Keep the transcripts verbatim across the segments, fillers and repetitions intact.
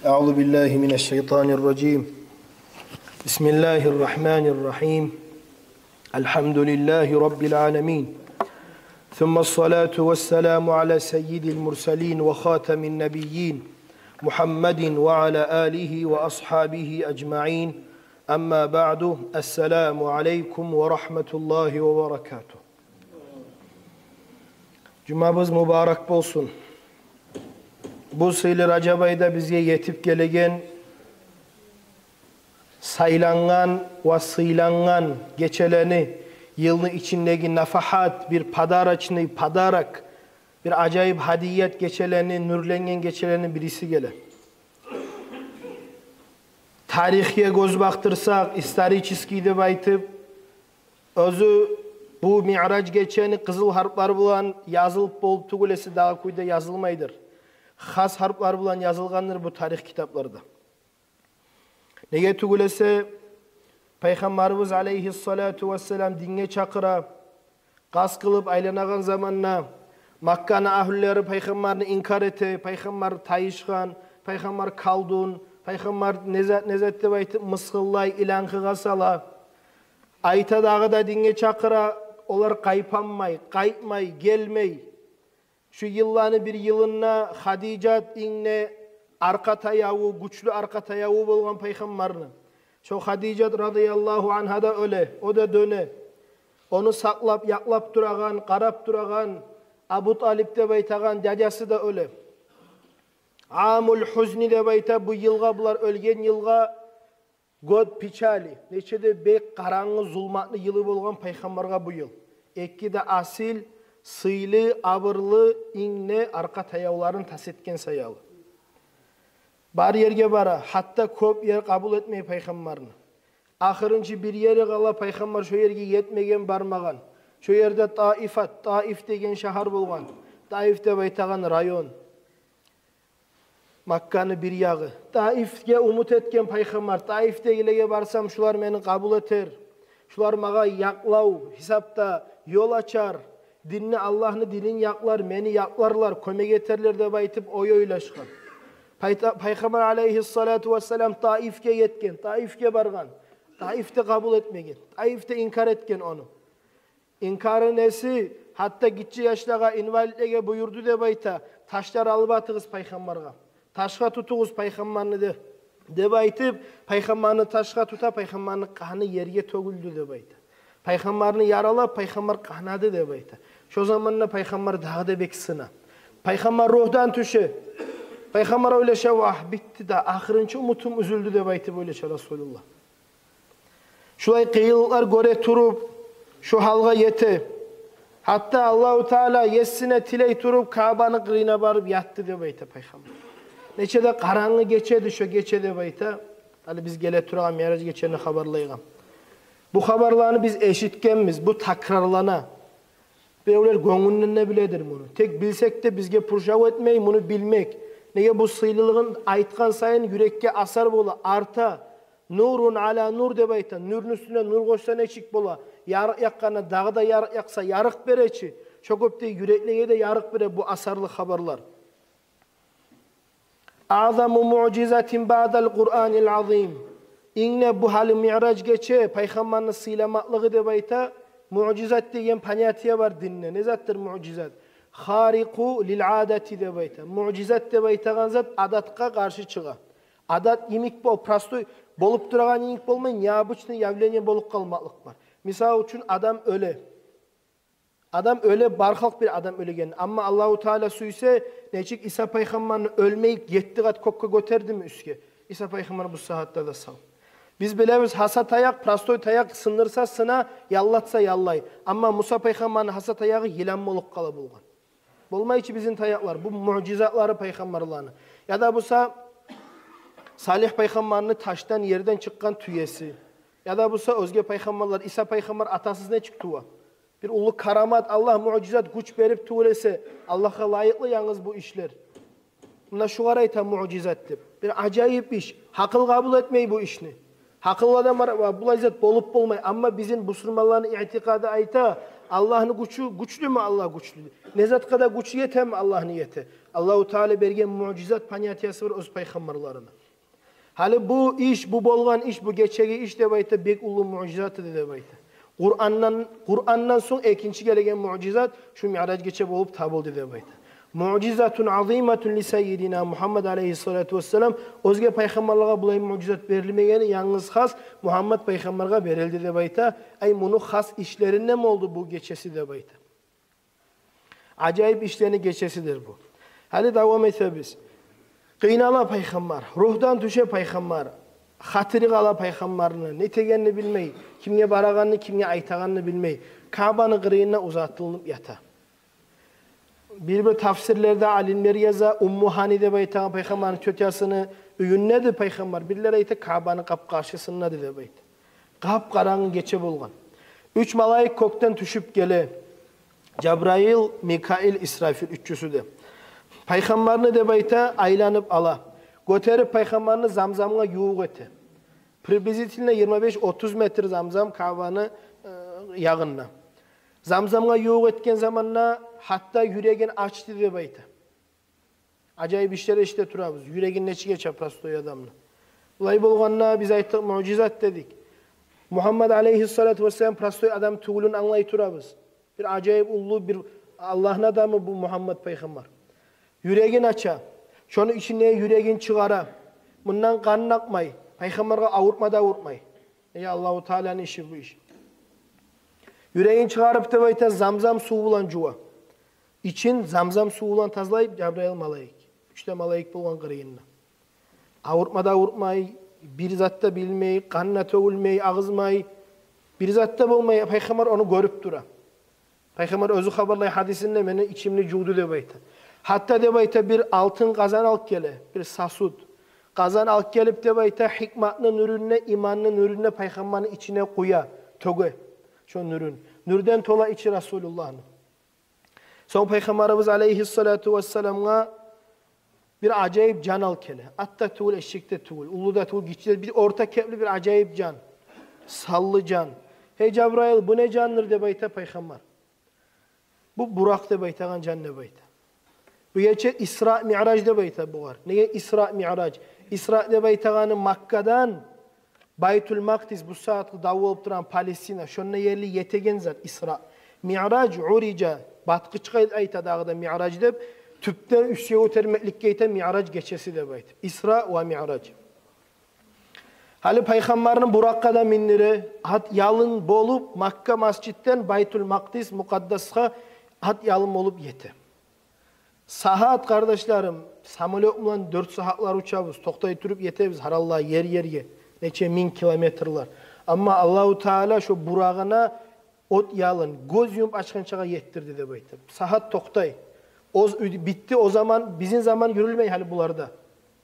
أعوذ بالله من الشيطان الرجيم. بسم الله الرحمن الرحيم. الحمد لله رب العالمين. ثم الصلاة والسلام على سيد المرسلين وخاتم النبيين محمد وعلى آله وأصحابه أجمعين. أما بعد. السلام عليكم ورحمة الله وبركاته. Жумабыз мубарак болсун. Бу сыйлы Ражаб айда бизге етип гелеген сайлангъан ва сыйлангъан гечелени, йылны ичиндеги нафахат, бир подарочный подарок, бир ажайып гьадият гечелени, нюрленген гечелени бириси геле. Тарихге гёз бакъдырсакъ, исторический деп айтып, оьзю бу Миъраж гечени къызыл гьарплар булан язылып болуп тюгюл эсе, дагъы кюйде язылмайдыр. Хас гьарплар булан язылгъандыр бу тарих китапларда. Неге тюгюл эсе, Пайхаммарыбыз алейгьиссалату вассалам динге чакъыра, къаст къылып айланагъан заманда Макканы агьлюлери Пайхаммарны инкар эте, Пайхаммар тайышгъан, Пайхаммар колдун, Пайхаммар не зат, не зат деп айтып мысгъыллай, илангъыгъа сала. Айта дагъы да динге чакъыра, олар къайпанмай, къайтмай, гелмей. Шу йылланы бир йылында Хадижат инг де аркъа таяву, гючлю аркъа таяву болгъан Пайхаммарны. Шо Хадижат радияллагьу ангьа да оьле, о да дёне. Ону сакълап, якълап турагъан, къарап турагъан Абу Талип деп айтагъан дядясы да оьле. Амул гьузни деп айта бу йылгъа, булар оьлген йылгъа, год печали. Нече де бек къарангы, зулматлы йылы болгъан Пайхаммаргъа бу йыл. Эки де асил, сыйлы, абурлу, инг де аркъа таявларын тас этген саялы. Бар ерге бара, гьатта кёп ер къабул этмей Пайхаммарны. Ахырынчы бир ери къала, Пайхаммар шо ерге етмеген, бармагъан. Шо ерде Таифат, Таиф деген шагьар болгъан. Таиф деп айтагъан район. Макканы бир ягъы. Таифге умут этген Пайхаммар, Таифдегилеге барсам, шулар мени къабул этер, шулар магъа якълав гьисапда ёл ачар, динни, Аллагьны динин якълар, мени якъларлар, кёмек этерлер деп айтып ой ойлашгъан. Пайта-, Пайхаммар алейгьиссалату вассалам Таифге етген, Таифге баргъан. Таифде къабул этмеген, Таифде инкар этген ону. Инкары неси, гьатта гиччи яшлагъа, инвалидлеге буюрду деп айта: «Ташлар алып атыгъыз Пайхаммаргъа, ташгъа тутугъуз Пайхаммарны», — де-, деп айтып, Пайхаммарны ташгъа тута, Пайхаммарны къаны ерге тёгюлдю деп айта. Пайхаммарны яралап, Пайхаммар къанады деп айта. Шо заманда Пайхаммар дагъы да бек сына. Пайхаммар ругьдан тюше. Пайхаммар ойлаша: «Вагь, битди да, ахырынчы умутум уьзюлдю», — деп айтып ойлаша Расулуллагь. Шулай къыйынлыкълар гёре туруп, шу гьалгъа ете. Гьатта Аллагьу Таала есине тилей туруп, Каабаны къырыйына барып ятды деп айта Пайхаммар. Нече де къарангы гече эди шо гече деп айта. Гьали биз геле турагъан Миъраж гечени хабарлайгъан. Бу хабарланы биз эшитгенбиз, бу такрарлана. Биревлер гёнгюнден де биледир муну. Тек билсек де, бизге пуршав этмей муну билмек. Неге, бу сыйлылыгъын айтгъан сайын юрекге асар бола, арта. «Нурун ала нур» деп айта. Нюрню уьстюне нюр къошса нечик бола? Ярыкъ якъгъанда дагъы да ярыкъ якъса, ярыкъ бере чи. Шо кюйде юреклеге де ярыкъ бере бу асарлы хабарлар. «Аъзаму муъжизатин баъдал Къуръанил азим». Инг де бу гьали Миъраж гече Пайхаммарны сыйламакълыгъы деп айта. Муъжизат деген понятие бар динде. Не затдыр муъжизат? «Харикъу лил адати» деп айта. Муъжизат деп айтагъан зат адатгъа къаршы чыгъа. Адат йимик бол-, простой болуп турагъан йимик болмай, необычный явление болуп къалмакълыкъ бар. Мисал учун, адам оьле. Адам оьле, бар халкъ биле адам оьлегенни. Амма Аллагьу Таала сюйсе, нечик Иса пайхаммарны оьлмей етти къат кёкге гётердими уьстге? Иса пайхаммар бу сагьатда да сав. Биз билебиз, гьаса таякъ, простой таякъ сындырса сына, яллатса яллай. Амма Муса пайхаммарны гьаса таягъы йылан болуп къала болгъан. Болмай чы бизин таякълар, бу муъжизатлары пайхаммарланы. Яда буса Салигь пайхаммарны ташдан, ерден чыкъгъан тюеси. Яда буса оьзге пайхаммарлар, Иса пайхаммар атасыз нечик тува? Бир уллу карамат, Аллагь муъжизат, гюч берип тюгюл эсе, Аллагьгъа лайыкълы янгыз бу ишлер. Муна шугъар айта муъжизат деп. Бир ажайып иш. Гьакъыл къабул этмей бу ишни. Гьакъыллы адам бар, булай зат болуп болмай. Амма бизин бусурманланы итикъады айта, Аллагьны гючю гючлюмю? Аллагь гючлю. Не затгъа да гючю етеми? Аллагьны ете. Аллагьу Таала берген муъжизат понятиясы бар оьз пайхаммарларына. Гьали бу иш, бу болгъан иш, бу гечеги иш деп айта, бек уллу муъжизат эди деп айта. Къурандан, Къурандан сонг экинчи гелеген муъжизат шу Миъраж гече болуп табылды деп айта. Муъжизатун азиматун ли саййидина Мугьаммад алейгьиссалату вассалам. Оьзге пайхаммарлагъа булай муъжизат берилмегени, янгыз хас Мугьаммад пайхаммаргъа берилди деп айта. Ай, муну хас ишлеринден болду бу гечеси деп айта. Ажайып ишлени гечесидир бу. Гьали давам этебиз. Къыйнала пайхаммар, ругьдан тюше пайхаммар, хатири къала пайхаммарны, не этегенни билмей, кимге барагъанны, кимге айтагъанны билмей, Каабаны къырыйында узатылып ята. Бир-бир тафсирлерде алимлер яза, Умму Гьани деп айтагъан пайхаммарны тётясыны уьюнде эди пайхаммар. Бирлер айта, Каабаны къап-къаршысында эди деп айта. Къап-къарангы гече болгъан. Уьч малайик кёкден тюшюп геле. Жабраил, Микаил, Исрафил уьчюсю де. Пайхаммарны деп айта, айланып ала. Гётерип пайхаммарны Замзамгъа ювукъ эте. Приблизительно йигирма беш-отуз метр Замзам Каабаны, э, ягъында. Замзамгъа ювукъ этген заманда гьатта юрегин ачды деп айта. Ажайып ишлер эшите турабыз. Юрегин нечик ача простой адамны. Булай болгъанда биз айтдыкъ, муъжизат дедик. Мугьаммад алейгьиссалату вассалам простой адам тюгюлюн англай турабыз. Бир ажайып уллу, бир Аллагьны адамы бу Мугьаммад пайхаммар. Юрегин ача. Шону ичинде юрегин чыгъара. Мундан къан акъмай. Пайхаммаргъа авуртма да авуртмай. Эй, Аллагьу Тааланы иши бу иш. Юрегин чыгъарып деп айта, Замзам сув булан жува. Ичин Замзам сув булан тазалай Жабраил малайик. Уьч де малайик болгъан къырыйында. Авуртма да авуртмай, бир зат да билмей, къан да тёгюлмей, агъызмай, бир зат да болмай, пайхаммар ону гёрюп тура. Пайхаммар оьзю хабарлай гьадисинде, мени ичимни жувду деп айта. Гьатта деп айта, бир алтын къазан алып геле, бир сосуд. Къазан алып гелип деп айта, гьикматны нюрюн де, иманны нюрюн де пайхаммарны ичине къуя, тёге шо нюрюн. Нюрден тола ичи Расулуллагьны. Сонг пайхаммарыбыз алейгьиссалату вассаламгъа бир ажайып жан алып геле. Ат да тюгюл, эшек де тюгюл, уллу да тюгюл, гиччи де, бир орта кепли бир ажайып жан. Саллы жан. Гьей Жабраил, бу не жандыр деп айта пайхаммар. Бу Буракъ деп айтагъан жан деп айта. Бу гече Исра Миъраж деп айта бугъар. Неге Исра Миъраж? Исра деп айтагъаны Маккадан Байтул Макъдис, бу сагьатгъы дав болуп турагъан Палестина, шонда ерли етеген зат Исра. Миъраж, урижа, батгъычгъа айта дагъы да Миъраж деп, тюпден уьстге гётермекликге айта Миъраж гечеси деп айтып. Исра ва Миъраж. Гьали пайхаммарны Буракъгъа да миндире, ат ялын болуп Макка масжидден Байтул Макъдис, мукъаддасгъа ат ялын болуп ете. Сагьат, къардашларым, самолёт булан дёрт сагьатлар учабыз, токътай туруп етебиз гьар алда ер-ерге, нече минг километрлер. Амма Аллагьу Таала шо Бурагъына от ялын, гёз юмуп ачгъынчагъа етдирди деп айта. Сагьат токътай. Оз уьй-, битди о заман, бизин заман юрюлмей гьали буларда.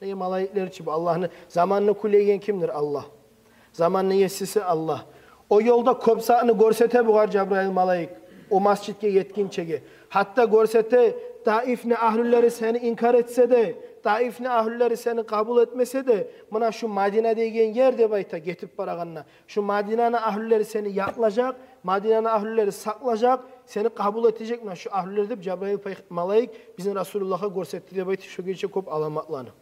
Неге, малайиклер чи бу, Аллагьны заманны кюйлейген кимдир? Аллагь. Заманны есиси Аллагь. О ёлда кёп затны гёрсете бугъар Жабраил малайик, о масжидге етгинчеге. Гьатта гёрсете, Таифни агьлюлери сени инкар этсе де, Таифни агьлюлери сени къабул этмесе де, муна шу Мадина деген ер деп айта, гетип барагъанда, шу Мадинаны агьлюлери сени якълажакъ, Мадинаны агьлюлери сакълажакъ, сени къабул этежек муна шу агьлюлер деп Жабраил пай-, малайик бизин Расулуллагьгъа гёрсетди деп айта шо гече кёп аламатланы.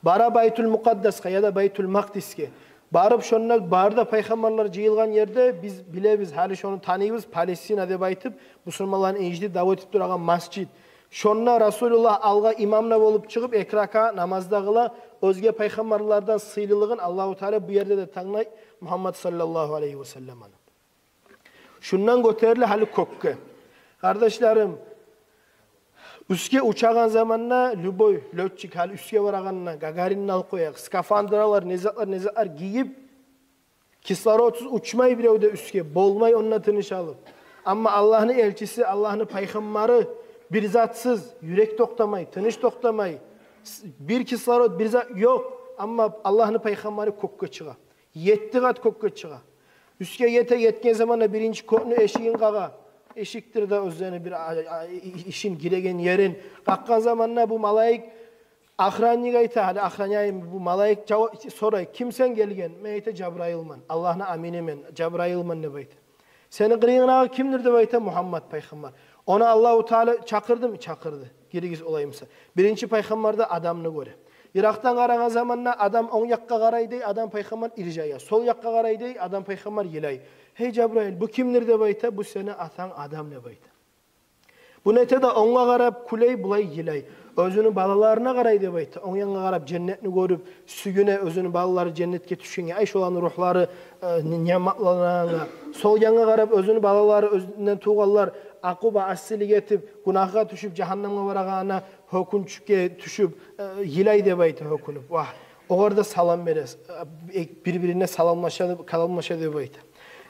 Бара Байтул Мукъаддасгъа яда Байтул Макъдисге. Барып, шонда бары да пайхаммарлар жыйылгъан ерде, биз билебиз, гьали шону таныйбыз, Палестина деп айтып, бусурманланы инжитип, дав этип турагъан масжид. Шонда Расулуллагь алгъа имам да болуп чыгъып, эки ракаат намаз да къыла, оьзге пайхаммарлардан сыйлылыгъын Аллагьу Таала бу ерде де танглай Мугьаммад саллаллагьу алайгьи васалламны. Шундан гётериле гьали кёкге. Къардашларым, уьстге учагъан заманда любой лётчик, гьали уьстге барагъанда, Гагаринни алып къояйыкъ, скафандралар, не затлар, не затлар гийип, кислородсуз учмай бирев де уьстге, болмай онда тыныш алып. Амма Аллагьны элчиси, Аллагьны пайхаммары бир затсыз, юрек токътамай, тыныш токътамай, с-, бир кислород, бир зат ёкъ. Амма Аллагьны пайхаммары кёкге чыгъа. Етти къат кёкге чыгъа. Уьстге ете, етген заманда биринчи кёкню эшигин къагъа. Эшикдир де оьзлени бир а-, а-, и-, ишин гиреген ерин. Къакъгъан заманда бу малайик Охранник айта, гьали охраняемый, бу малайик жава-, сорай: «Кимсен гелген?» Мен айта: «Жабрайылман, Аллагьны аминимен, Жабрайылман», – деп айта. «Сени къырыйынгдагъы кимдир?» – деп айта. «Мугьаммат пайхаммар». «Ону Аллагьу Таала чакъырдымы?» «Чакъырды». «Гиригиз олай буса». Биринчи пайхаммарда адамны гёре. Йыракъдан къарагъан заманда адам онг якъгъа къарай дей, адам пайхаммар иржая. Сол якъгъа къарай дей, адам пайхаммар йылай. «Гьей, Жабрайыл, бу кимдир?» – деп айта. «Бу сени атанг Адам», – деп айта. Бу нете де, онгга къарап кюлей, булай йылай. «Оьзюню балаларына къарай», – деп айта. Онг янгъа къарап женнетни гёрюп сююне, оьзюню балалары женнетге тюшгенге, ай, шоланы ругьлары, э, ни-, ниъматланагъангъа. Сол янгъа къарап оьзюню балалары, оьзюнден тувгъанлар акъуба, асилик этип, гюнагьгъа тюшюп, жагьаннемге барагъанына гьёкюнчге тюшюп, э, йылай деп айта, гьёкюнюп. Вагь. Огъар да салам бере, э, бир-бирине саламлаша деп, каламлаша деп айта.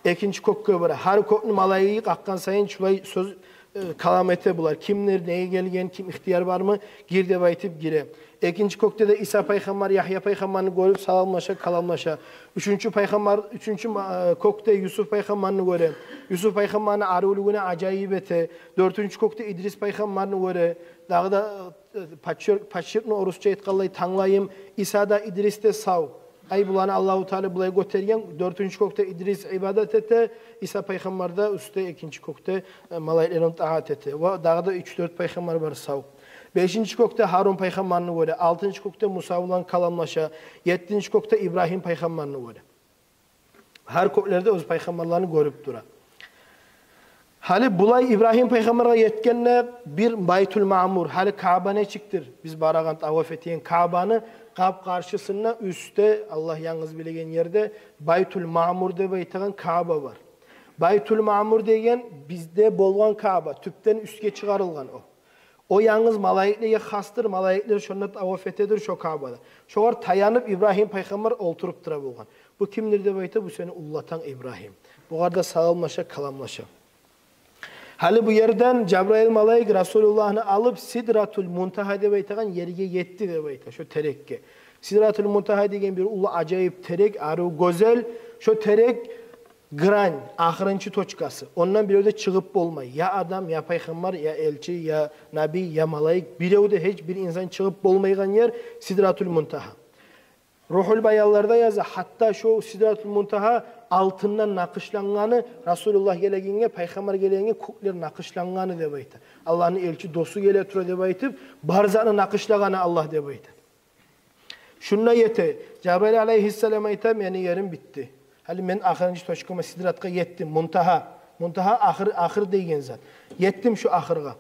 Экинчи кёкге бара. Гьар кёкню малайиги къакъгъан сайын шулай сёз, э, калам эте булар. «Кимдир, неге гелген, ким, ихтияр бармы? Гир», – деп айтып гире. Экинчи кёкде де Иса пайхаммар, Ягья пайхаммарны гёрюп, саламлаша, каламлаша. Уьчюнчю пайхаммар, уьчюнчю, э, кёкде Юсуф пайхаммарны гёре. Юсуф пайхаммарны аривлюгюне ажайып эте. Дёртюнчю кёкде Идрис пайхаммарны гёре. Дагъы да, э, подчер-, подчеркну, орусча айтгъанлай, танглайым, Иса да, Идрис де сав. Ай, буланы Аллагьу Таала булай гётерген. Дёртюнчю кёкде Идрис ибадат эте, Иса пайхаммар да уьстде, экинчи кёкде, э, малайиклер тагьат эте. Ва дагъы да уьч-дёрт пайхаммар бар сав. Бешинчи кёкде Гьарун пайхаммарны гёре, алтынчы кёкде Муса булан каламлаша, еттинчи кёкде Ибрагьим пайхаммарны гёре. Гьар кёклерде оьз пайхаммарларын гёрюп тура. Гьали булай Ибрагьим пайхаммаргъа етгенде бир Байтул Маъмур, гьали Каъба нечикдир? Биз барагъан, таваф этеген Каъбаны къап-къаршысында, уьстде, Аллагь янгыз билеген ерде Байтул Маъмур деп айтагъан Каъба бар. Байтул Маъмур деген бизде болгъан Каъба, тюпден уьстге чыгъарылгъан о. О янгыз малайиклеге хасдыр, малайиклер шонда таваф этедир, шо Каъбада. Шогъар таянып Ибрагьим пайхаммар олтуруп тура болгъан. «Бу кимдир?» – деп айта. «Бу сени уллатанг Ибрагьим». Бугъар да саламлаша, каламлаша. Гьали бу ерден Жабрайыл малайик Расулуллагьны алып, Сидратул Мунтагьа деп айтагъан ерге етди деп айта, шо терекге. Сидратул Мунтагьа деген бир уллу ажайып терек, арив, гёзел. Шо терек грань, ахырынчы точкасы. Ондан бирев де чыгъып болмай. Я адам, я пайхаммар, я элчи, я набий, я малайик. Бирев де, гьеч бир инсан чыгъып болмайгъан ер Сидратул Мунтагьа. Ругьул Баянларда яза, гьатта шо Сидратул Мунтагьа алтындан накъышлангъаны, Расулуллагь гелегенге, пайхаммар гелегенге кёклер накъышлангъаны деп айта. Аллагьны элчи досу геле тура деп айтып, бар затны накъышлагъаны Аллагь деп айта. Шунда ете. Жабрайыл алайгьиссалам айта: «Мени ерим битди. Гьали мен ахырынчы точкама, Сидратгъа етдим, Мунтагьа». Мунтагьа ахыр, ахыр деген зат. «Етдим шу ахыргъа.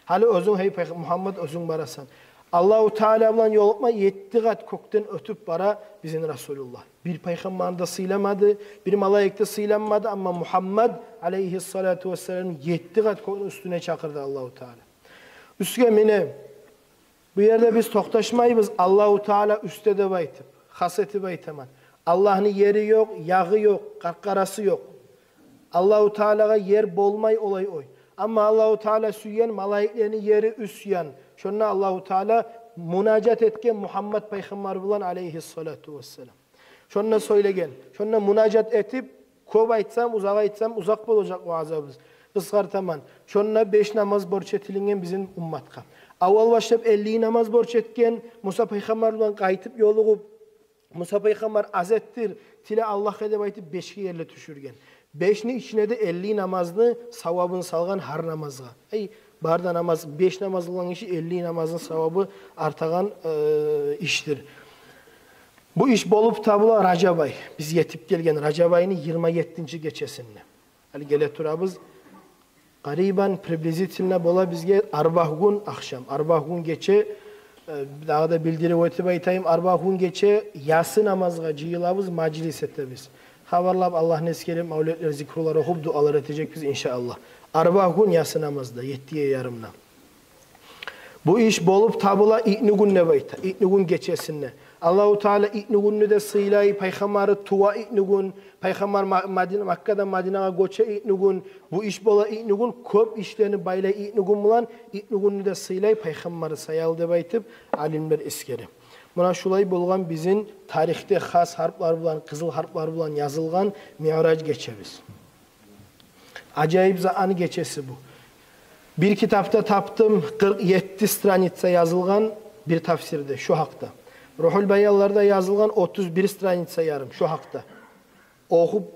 Гьали оьзюнг, гьей пайх-, Мугьаммат, оьзюнг барасан. Аллагьу Таала булан ёлукъма, етти къат кёкден оьтюп бара бизин Расулуллагь. Бир пайхаммарны да сыйламады, бир малайик де сыйланмады, амма Мугьаммат алайгьиссалату вассалам етти къат кёкню уьстюне чакъырды Аллагьу Таала. Уьстге мине». Бу ерде биз токъташмайбыз, Аллагьу Таала уьстде деп айтып, хас этип айтаман. Аллагьны ери ёкъ, ягъы ёкъ, къаркъарасы ёкъ. Аллагьу Таалагъа ер болмай олай ой. Амма Аллагьу Таала сюйген малайиклени ери уьст ян. Шонда Аллагьу Таала мунажат этген Мугьаммат пайхаммар булан, алайгьиссалату вассалам. Шонда сёйлеген, шонда мунажат этип, кёп айтсам, узакъ айтсам, узакъ болажакъ ваазабыз. Къысгъартаман. Шонда беш намаз борч этилинген бизин умматгъа. Аввал башлап элли намаз борч этген, Муса пайхаммар булан къайтып ёлугъуп, Муса пайхаммар аз этдир, тиле Аллагьгъа деп айтып, бешге ерли тюшюрген. Бешни ичине де элли намазны савабын салгъан гьар намазгъа. Эй, бар да намаз, беш намаз къылгъан гиши, элли намазны савабы артагъан, э, ишдир. Бу иш болуп табула Ражаб ай. Биз етип гелген Ражаб айны йигирма еттинчи гечесинде. Гьали геле турабыз. Къарибан, приблизительно бола бизге арбагюн ахшам, арбагюн гече, э, дагъы да билдирип оьтюп айтайым, арбагюн гече ясы намазгъа жыйылабыз, мажлис этебиз. Хабарлап, Аллагьны эсгерип, мавлетлер, зикрулар охуп, дуалар этежекбиз, иншааллагь. Арбагюн ясы намазда, еттиге ярымда. Бу иш болуп табула итнигюн деп айта, итнигюн гечесинде. Аллагьу Таала итнигюнню де сыйлай, пайхаммары тува итнигюн, пайхаммар Ма-, Мадина, Маккадан Мадинагъа гёче итнигюн, бу иш бола итнигюн, кёп ишлени байлай итнигюн булан, итнигюнню де сыйлай пайхаммары саялы деп айтып, алимлер эсгере. Муна шулай болгъан бизин тарихде хас гьарплар булан, къызыл гьарплар булан язылгъан Миъраж гечебиз. Ажайып затны гечеси бу. Бир китапда тапдым, къыркъ етти страница язылгъан, бир тафсирде шо гьакъда. Рухул Баянларда язылгъан отуз бир страница ярым шо гьакъда. Охуп,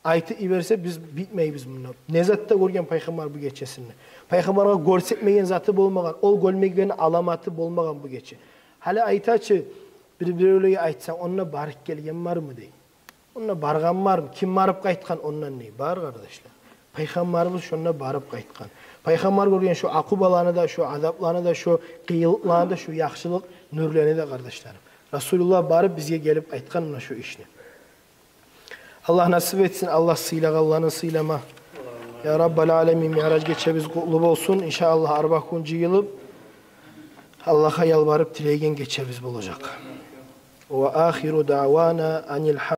айтып йиберсе, биз битмейбиз мунда. Не затда гёрген Пайхаммар бу гечесинде? Пайхаммаргъа гёрсетмеген заты болмагъан, ол гёрмеген аламаты болмагъан бу гече. Гьали айта чы, бир-биревлеге айтсанг, онда барып гелген бармы дей. Онда баргъан бармы? Ким барып къайтгъан ондан дей. Бар, къардашлар. Пайхаммарыбыз шонда барып къайтгъан. Пайхаммар гёрген шо акъубаланы да, шо азапланы да, шо къыйынлыкъланы да, шо яхшылыкъ нюрлени де, къардашларым. Расулуллагь барып бизге гелип айтгъан муна шо ишни. Аллагь насип этсин, Аллагь сыйлагъанланы сыйлама. Я Раббал аламин, Миъраж гечебиз къутлу болсун. Иншааллагь, арбагюн жыйылып, Аллагьгъа ялбарып тилейген гечебиз болажакъ. Ва ахиру даъвана анил